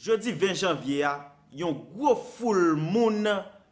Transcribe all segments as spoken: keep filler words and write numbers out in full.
Jodi ven janvye a, yon gwo foul moun,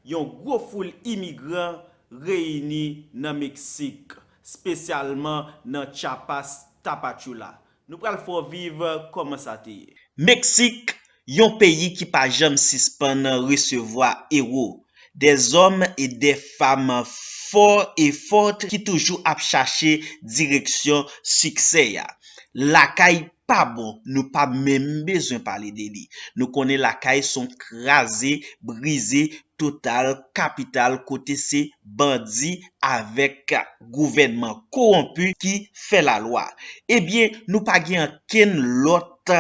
yon gwo foul imigran reyini nan Meksik, espesyalman nan Chiapas, Tapachula. Nou pral fè w viv kòman sa te ye. Meksik, yon peyi ki pa janm sispann resevwa ewo, des hommes et des femmes forts et fortes ki toujou ap chache direksyon siksè a. Lakay pa bon, nou pa menm bezwen pale de li. Nou konnen lakay se yon kraze, brize, total, kapital, kote se bandi avèk gouvènman kowonpi ki fè lalwa. Ebyen, nou pa gen ankenn lòt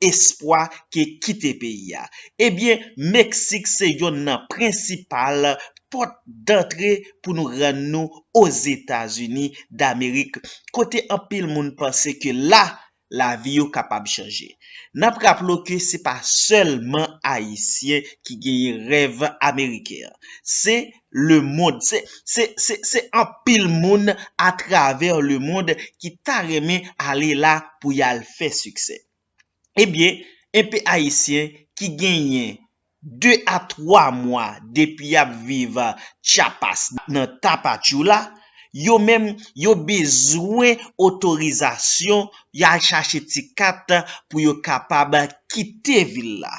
espwa ke kite peyi a. Ebyen, Meksik se yonn nan prensipal pòt dantre pou nou rann nou Ozetazini Damerik, kote anpil moun panse ke la, lavi yo kapab chanje. N ap raple w ke se pa sèlman Ayisyen ki genyen rèv ameriken an. Se lemonn, se, se, se, se anpil moun atravè lemonn ki ta renmen ale la pou y al fè siksè. Ebyen, enpe Ayisyen ki genyen de a twa mwa depi y ap viv Chiapas nan Tapachula, yo menm, yo bezwen otorizasyon, y al chache ti kat pou yo kapab kite vil la.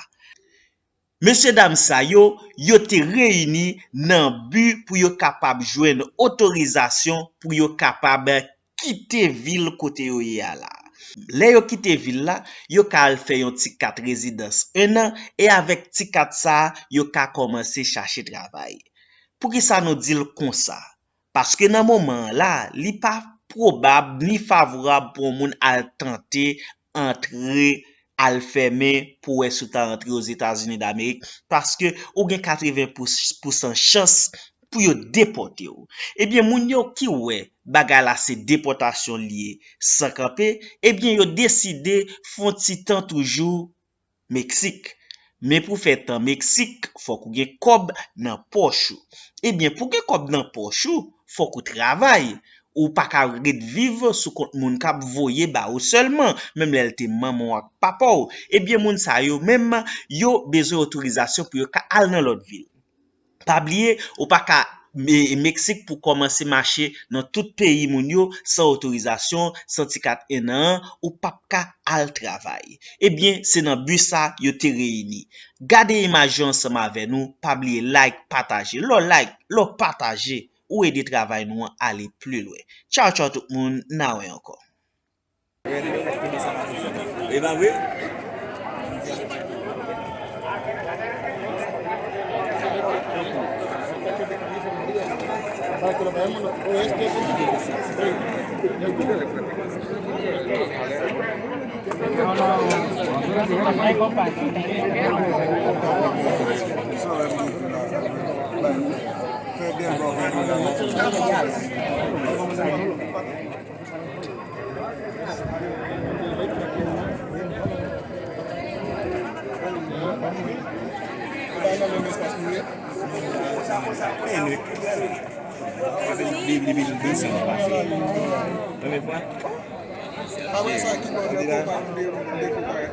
Mesye dam sa yo, yo te reyini nan bi pou yo kapab jwenn otorizasyon pou yo kapab kite vil kote yo ye a la. Lè yo kite vil la, yo ka al fè yon ti kat rezidans en an, e avèk ti kat sa a, yo ka kòmanse chache travay. Poukisa nou di l konsa? Paske nan moman an la, li pa pwobab ni favorab pou yon moun al tante antre, al fèmen pou wè si w ta rantre Ozetazini Damerik, paske ou gen katreven pou san chans pou yo depòte w. Ebyen, moun yo ki wè bagay la se depòtasyon l ye san kanpe, ebyen, yo deside fè yon ti tan toujou Meksik. Men pou fè tan Meksik, fòk ou gen kòb nan pòch ou. Ebyen, pou gen kòb nan pòch ou, fòk ou travay. Ou pa ka ret viv sou kont moun k ap voye ba ou sèlman, menm lè l te manman w ak papa w. Ebyen, moun sa yo menm, yo bezwen otorizasyon pou yo ka al nan lòt vil. Pa bliye, ou pa ka e, e Meksik pou kòmanse mache nan tout peyi moun yo san otorizasyon, san ti kat en an an, ou p ap ka al travay. Ebyen, se nan bi sa yo te reyini. Gade imaj yo ansanm avè nou, pa bliye like, pataje. Lè w like, lè w pataje, ou ede travay nou an ale pli lwen. Tchaw, tchaw tout moun, n a wè ankò. E pa vre?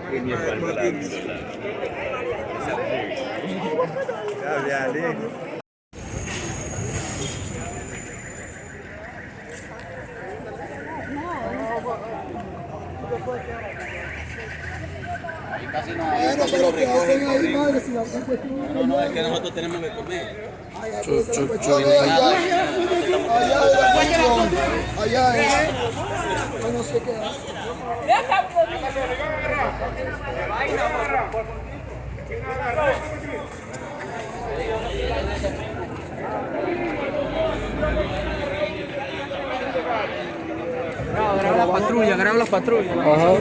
Premye fwa nan lavi m. Graba la patrulla, graba la patrulla. Ajá.